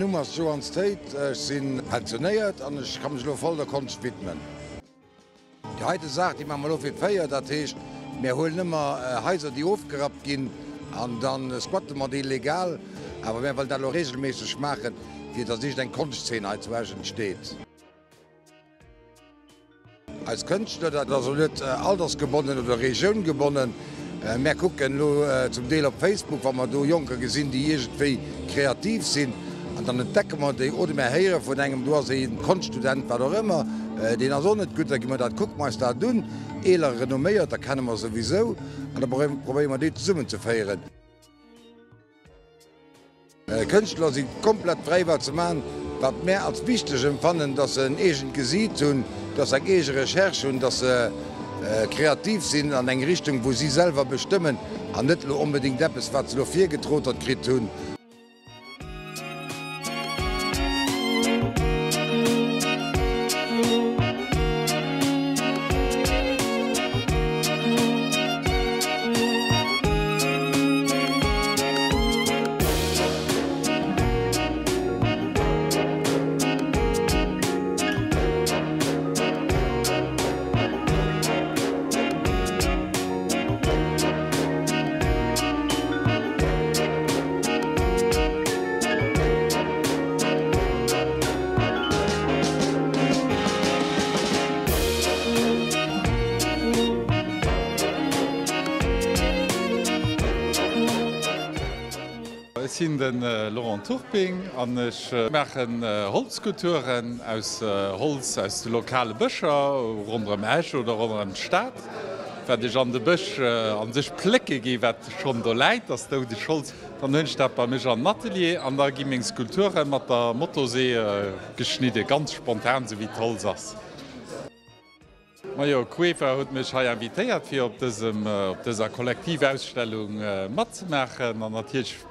Numm ass Johann State, ech si pensionéiert an ech ka mech elo voll der Konscht widmen. Déi heite Saach, déi maache mer elo fir d'Véier, dat heescht, mir huelen ëmmer Haiser, déi ofgerappt ginn, an da squatte mer déi legal. Awer mär wëllen dat elo reegelméisseg maachen, fir datt iergend eng Konschtzeen hei zu Esch entsteet. Eis Kënschtler, dat ass elo net altersgebonnen oder regioungebonnen. Mär kucken elo zum Deel op Facebook, wa mer do Jonker gesinn, déi iergendwéi kreativ sinn, an dann entdecke mer déi oder mär héiere vun engem, do ass ee Konschtstudent, wat och ëmmer, deen ass och net gutt, da gi mer dat, kucke mer eis dat un. Eeler Renomméierter kenne mer souwisou an da probéiere mer déi zesummenzeféieren. Kënschtler si komplett fräi wat se maachen. Wat mär als wichteg emfannen, dass se en eegent Gesiit hunn, dass se eng eege Recherche hunn, dass se kreativ sinn an eng Richtung wou si selwer bestëmmen an net elo onbedéngt eppes wat se elo virgetrotert kritt hunn. Ech sinn de Laurent Turping an ech maachen Holzskulpturen aus Holz aus de lokale Bëscher ronderëm Esch oder ronderëm d'Stad. Wat ech an de Bësch an sech plécke gi wat schonn do läit, ass doudeg Holz. Dann hunn ech dat bei mech an den Atelier an da gi meng Skulpture mat der Motosee geschnidde, ganz spontan, sou wéi d'Holz ass. Majo, Cueva huet mech hei invitéiert fir op dësem, op dëser Kollektivausstellung matzemaachen an natierlech hunn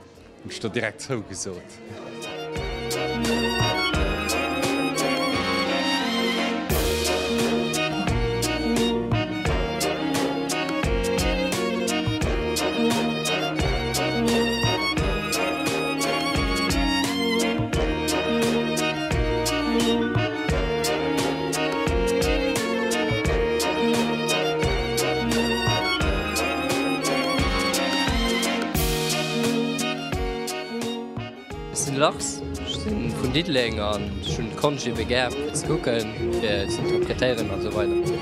ech do direkt zougesot. Ech sinn de Lars, ech si vun Diddeleng an ech hunn d'Konscht ebe gär fir ze kucken, fir ze interpretéieren an esou weider.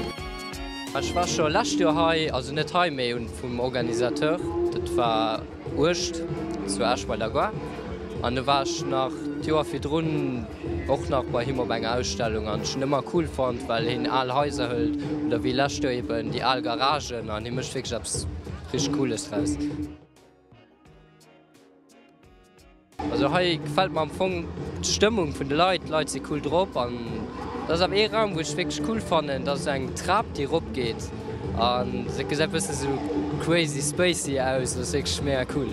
Ech war scho lescht Joer hei, also net hei, mee vum Organisateur, dat war Uecht zu Esch bei der Gare an du war ech nach d'Joer virdrun och nach bei him op enger Ausstellung an ech hunn ëmmer cool fonnt, well hien al Haiser hëlt oder wéi lescht Joer eben déi al Garagen an hie mécht wierklech eppes richteg Cooles draus. Also hei gefält mer am Fong d'Stëmmung vun de Leit, d'Leit si cool drop an dat ass awer ee Raum wou ech wierklech cool fannen, dat ass eng Trap déi erop geet an dat gesäit bësse sou crazy spacey aus, dat ass wierklech mega cool.